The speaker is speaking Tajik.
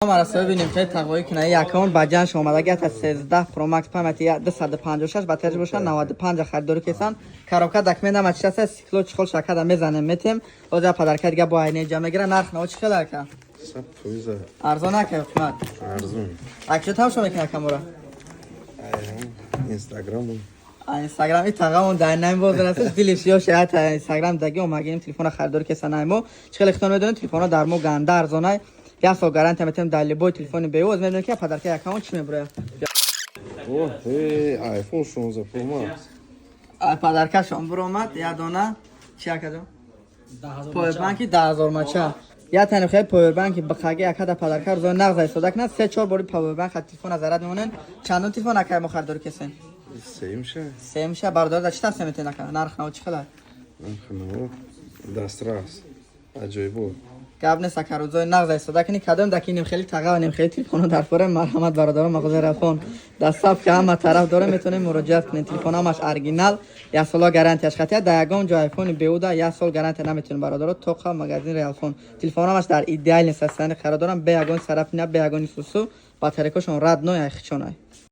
Мара бинем, хеле тағоӣ кина якон ба ҷанш омадаги ата 13 Pro Max, памяти 256, батарея боша 95 харидорӣ кесан. Коробка, документ ама чи аст, стекло, чехол шакада мезанем, метем. Оза подарка дига бо айне ҷа мегира. Нарх наво чӣ хел, ака? 100%. Арзон, ака, қимат? Арзон. Акча тамошо мекунӣ, акамора? Инстаграм. Инстаграм и тағамон дар нами бозор аст, дилиш ё шаят инстаграм даги омагинем, телефона харидорӣ кеса. Наймо чӣ хеле хитон медонем, телефона дар мо ганда арзонай, як сол гарантия метем дар любой телефони беу. Оз медонем, ки подарка якамон чӣ мебурояд. О, iPhone 16 Pro Max. Подаркашон буромад, як дона чи, акаҷон? Повербанки 10 000 мача. Я тани хеле повербанки бихаги, якада подарка рӯзои нағза истода кунад. Се чор бори повербанк хат телефона заряд мемонен. Чандон телефон, акай, мо харидорӣ кесен? Сеюмша. Сеюмша. Бародар, да чӣ тавсия метен, ака? Нарх наво чӣ хела? Нарх наво дастрас. Аҷоибот. Гап нест, ака, рӯзои нағза истода кунӣ. Кадом даки ним хеле тага ва ним хеле телефоно дар форем, марҳамат, бародарон, мағозаи Рафон дастсаб ки ҳама тараф дорем, метавонем муроҷиат кунем. Телефон ҳамаш оригинал, як сола гарантияш хатия. Дар ягон ҷо айфони беуда як сол гарантия наметавонем, бародаро, тоқа магазин Реалфон. Телефон ҳамаш дар идеальный состояние қарор дорам, бе ягон царапина, бе ягони сусу, батарейкашон родной, айхичонай.